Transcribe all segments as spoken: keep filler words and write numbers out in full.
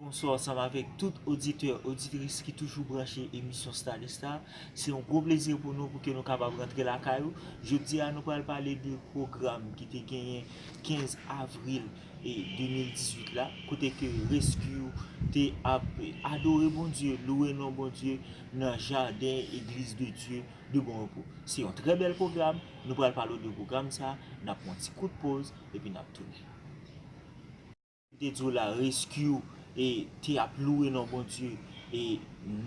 Bonswa ansanm avèk tout oditè, oditris ki toujou branche emisyon Star de Star. Se yon gwo plezi pou nou pou ke nou kapab rantre lakay ou. Jodi a, nou pral pale de pwogram ki te genyen kenz avril e de mil dizuit la, kote ke Rescue te ap adore Bondye, louwe non Bondye nan jaden Egliz de Dye de Bon Repos. Se yon trè bèl pwogram. Nou pral pale w de pwogram sa, n ap pran yon ti kout poz, epi n ap tounen. Te di w la, Rescue, e, te ap louwe non Bondye, e,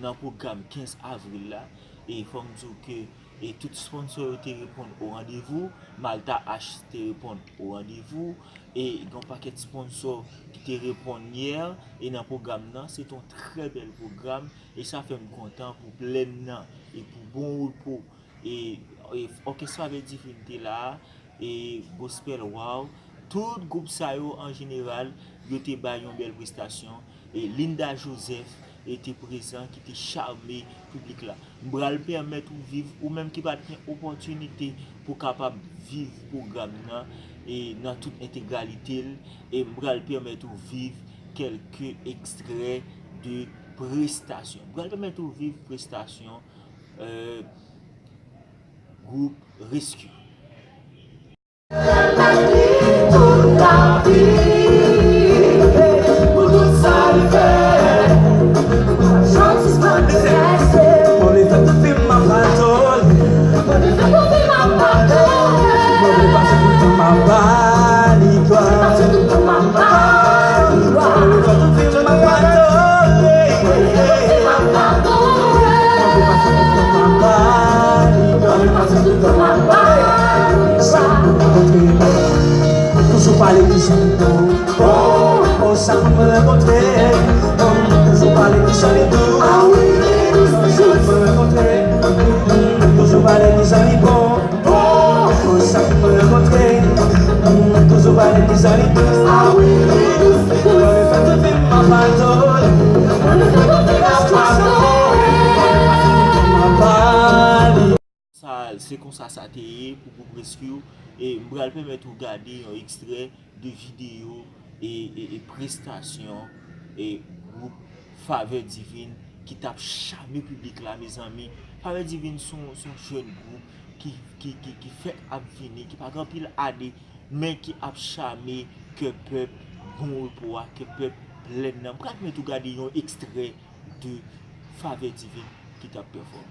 nan pwogram kenz avril la. E fò m di w ke, e, tout sponsò yo te reponn o randevou. Malta H te reponn o randevou. E gen yon pakèt sponsò ki te reponn yè, e nan pwogram nan. Se te yon trè bèl pwogram. E sa fè m kontan pou Plèn nan e pou Bon Repo. E, e Òkès Favè Divin te la, e Gospel Wow, tout gwoup sa yo an jeneral, yo te bay yon bèl prestasyon. E Linda Joseph, e te prezan, ki te chame piblik la. M pral pèmèt ou viv, ou menm ki pa t gen opòtinite pou kapab viv pwogram nan, e nan tout entegralite l, e m pral pèmèt ou viv kèlke ekstrè de prestasyon. M pral pèmèt ou viv prestasyon, e, gwoup Rescue. Toujou pale di zanmi tou. Oh, oh, chak moun mwen rankontre, oh, toujou pale di zanmi tou. Ah wi, chak moun mwen rankontre, toujou pale di zanmi bon. Oh, oh, chak moun mwen rankontre, toujou pale di zanmi tou. Ah wi, mwen fè tout vi m ap adore. Mwen fè tout vi m ap adore. Sa, se konsa sa te ye pou gwoup Rescue. E m pral pèmèt ou gade yon ekstrè de videyo e, e, e prestasyon e gwoup Favè Divin ki t ap chame piblik la, mezanmi. Favè Divin se yon, se yon jèn gwoup ki, ki, ki, ki fèk ap vini, ki pa gen anpil ane, men ki ap chame kè pèp Bon Repo a, kè pèp Plèn nan. M pral mèt ou gade yon ekstrè de Favè Divin ki t ap pèfòme.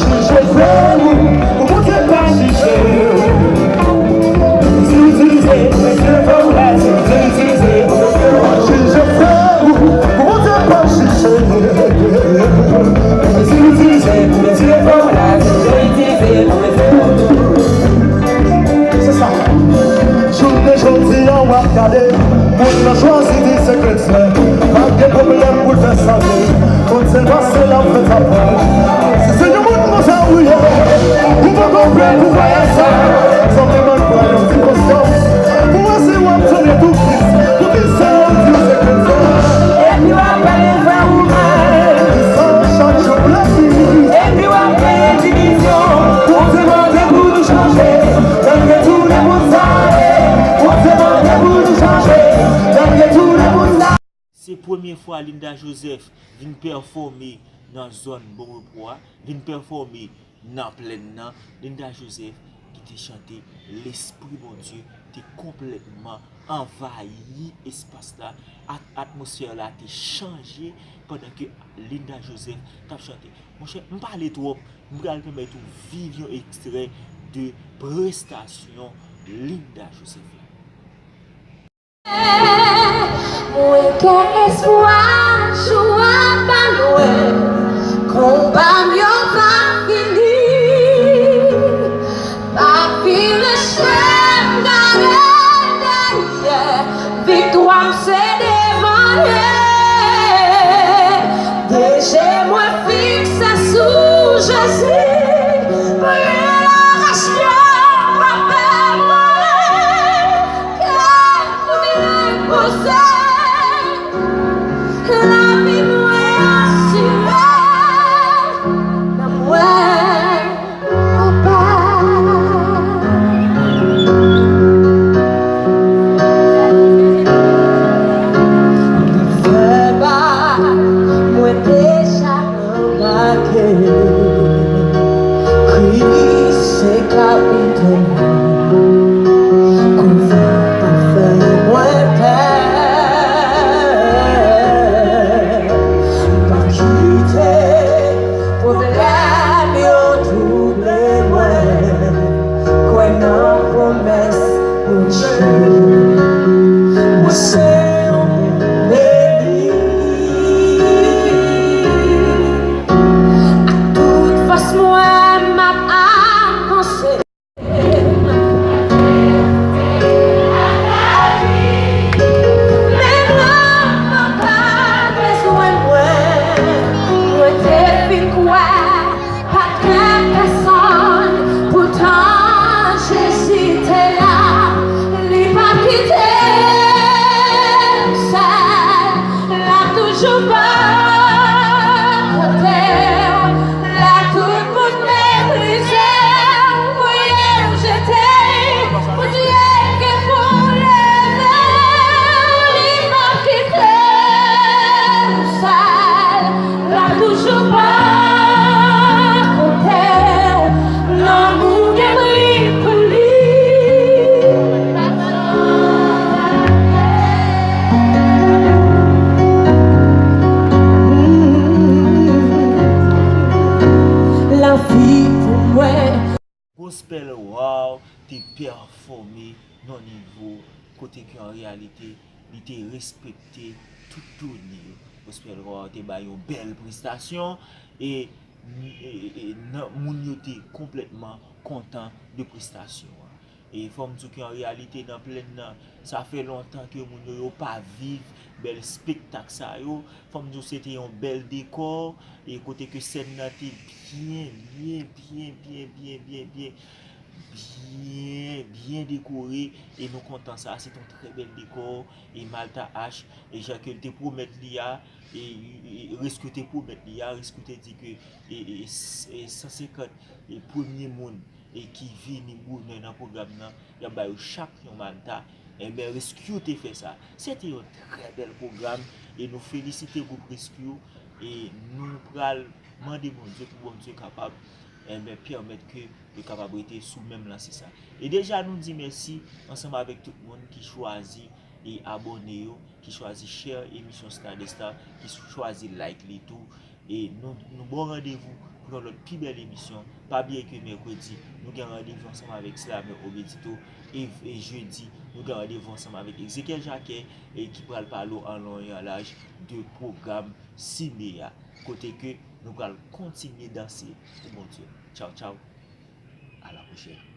Jije frè ou, pou Bondye pa jije w. Si w itilize, mesye fè w la, si w itilize, jije frè ou, pou Bondye pa jije w. Si w itilize, mesye fè w la, si w itilize, se sa. Jounen jodi a w ap gade, moun nan chwazi di se kretyen. Pa gen pwoblèm pou l fè sa vre. Fò l sèl pase l ap fè tapaj. Si se yon moun konsa ou ye, ou poko prè pou vwayaj sa. Sa w te ban l pran yon ti konsyans. Pou wè si w ap tande tou Kris. Poukisa w di w se kretyen? Epi w ap pale fè ou mal. Poukisa chak jou w legliz? Epi w ap kreye divizyon. Ou te mande pou nou chanje. N ap retounen moun sa ye. Ou te mande pou nou chanje. N ap retounen moun sa. Se premye fwa Linda Joseph vin pèfòme nan zòn Bon Repo a, vin pèfòme nan Plèn nan. Linda Joseph ki te chante, Lespri Bondye te konplètman anvayi espas la, ak atmosfè la te chanje pandan ke Linda Joseph t ap chante. Monchè, m pale twòp, m pral pèmèt ou viv yon ekstrè de prestasyon Linda Joseph la. Mwen gen espwa, jou a pa lwen, konba m yo va fini. Pa vire je m gade dèyè, viktwa m se devan ye. De je mwen fikse sou Jezi, prè la rache pa pè mwen. Kè mwen repoze, lavi mwen asire. Se ka m tande, konsa pa fè mwen pè. Pa kite pwoblèm yo twouble mwen. Kwè nan pwomès Bondye. Mwen se yon moun beni. Ak tout fòs mwen, m ap avanse. Men non, mwen pa bezwen mwen. Mwen te fin kwè pa t gen pèsonn. Poutan Jezi te la, li pa kite m sèl. L ap toujou bò kote w. Lè tout moun meprize w, fouye w, jete w, Bondye gen pou leve w, li p ap kite w sèl. L ap toujou bò kote w. Lanmou gen pri pou li. Lavi pou mwen. Gospel Wow te pèfòme nan nivo kote ke an reyalite li te respekte tout done yo. Gospel Wow te bay yon bèl prestasyon e, e, e, e nan, moun yo te konplètman kontan de prestasyon an. E fò m di w ke an reyalite nan plèn nan, sa fè lontan ke moun yo, yo pa viv bèl espektak sa yo. Fò m di w se te yon bèl dekò, e kote ke sèn nan te byen, byen, byen, byen, byen, byen, byen, byen, byen dekore, e nou kontan sa. Se te yon trè bèl dekò, e Malta H, e jan ke l te pwomèt li a, e, e, e Rescue te pwomèt li a, Rescue te di ke, e, e, e, s-, e san senkant, e premye moun e ki vini bonè nan pwogram nan, y ap ba yo chak yon Malta. Enben, Rescue te fè sa. Se te yon trè bèl pwogram e nou felisite gwoup Rescue e nou pral mande Bondye pou Bondye kapab, enben, pèmèt ke yo kapab rete sou menm lanse sa. E deja nou di mèsi ansanm avèk tout moun ki chwazi e abòne yo, ki chwazi share emisyon Star de Star, ki chwazi like li tou. E nou, nou ba w randevou pou yon lòt pi bèl emisyon. Pa bliye ke mèkredi, nou gen randevou ansanm avèk Slameur Obedito. E, e jedi, nou gen randevou ansanm avèk Ezekiel Jacquet, e ki pral pale w an lon e an laj de pwogram Sime a. Kote ke nou pral kontinye danse pou Bondye. Tchaw, tchaw. A la pwochèn.